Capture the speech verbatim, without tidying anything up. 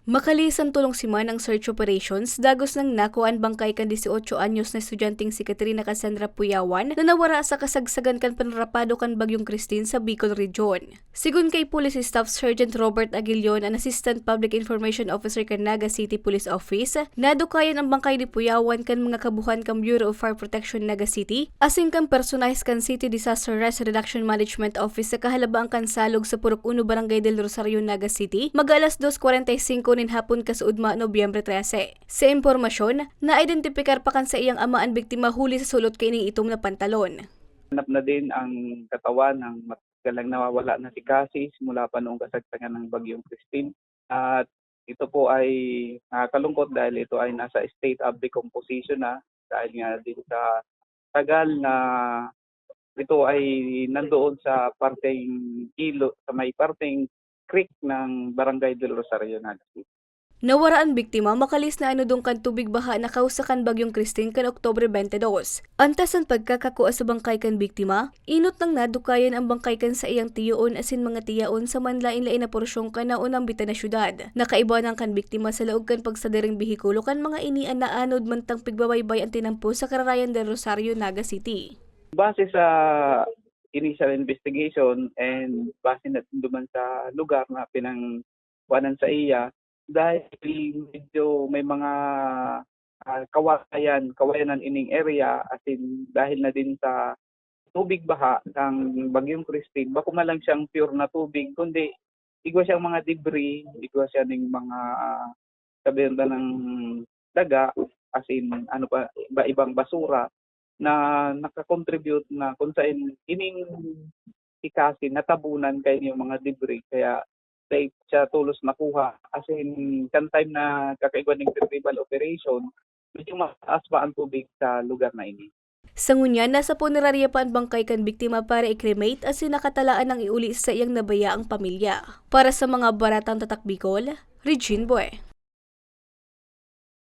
Makalisan tolong siman ang search operations, dagos nang nakua an bangkay kan dieciocho anyos na estudyanteng si Catrina Cassandra Puyawan na nawara sa kasagsagan kan panrapado kan Bagyong Christine sa Bicol Region. Sigon kay Police Staff Sergeant Robert Aguilion, an Assistant Public Information Officer kan Naga City Police Office, nadukayan ang bangkay ni Puyawan kan mga kabuhan kan Bureau of Fire Protection Naga City asin kan personahe kan City Disaster Risk Reduction Management Office sa kahalabaan kan salog sa Purok Uno, Barangay Del Rosario, Naga City, mag-aalas dos kwarenta y singko nin hapon kasuodma, Nobyembre trese. Sa impormasyon, naidentipikar pa kan saiyang ama an biktima huli sa sulot kaining itom na pantalon. Hanap na din ang katawan ng matagal nang nawawala na si Cassie mula pa noong kasagsagan ng Bagyong Christine. At ito po ay nakakalungkot dahil ito ay nasa state of decomposition na dahil nga din sa tagal na ito ay nandoon sa parteng ilo, sa may parteng creek ng Barangay Del Rosario, Naga City. Nawara an biktima makalis na anodong kan tubig baha na kausa kan Bagyong Christine kan Oktubre twenty-two. Antas an pagkakakua sa bangkay kan biktima, inot nang nadukayan ang bangkay kan saiyang tiyoon asin mga tiyaon sa manlain-lain na porsyon kan naunambitan na syudad. Nakaibanan kan biktima sa laog kan pagsadiring behikulo kan mga ini an naanod mantang pigbabaybay an tinampo sa Kararayan del Rosario, Naga City. Base sa initial investigation and base na duman sa lugar na pinangkuanan sa iya, dahil medyo may mga ah, kawayan, kawayanan ining area, as in, dahil na din sa tubig baha ng Bagyong Christine, bako man lang siyang pure na tubig, kundi igwa siyang mga debris, igwa siya ning mga, ah, sabihin ta ng daga, as in, ano pa, iba-ibang basura na nakakontribute na kung saan ining si Cassie natabunan kaini yung mga debris, kaya dai siya tolos nakuha. As in, kan time na kakaigwa ning retrieval operation, medyo mataas pa ang tubig sa lugar na ini. Sa ngunyan, nasa punerarya pa an bangkay kan biktima para i-cremate asin nakatalaan nang iuli sa saiyang nabayaang pamilya. Para sa mga baratang tatak Bicol, Regine Bue.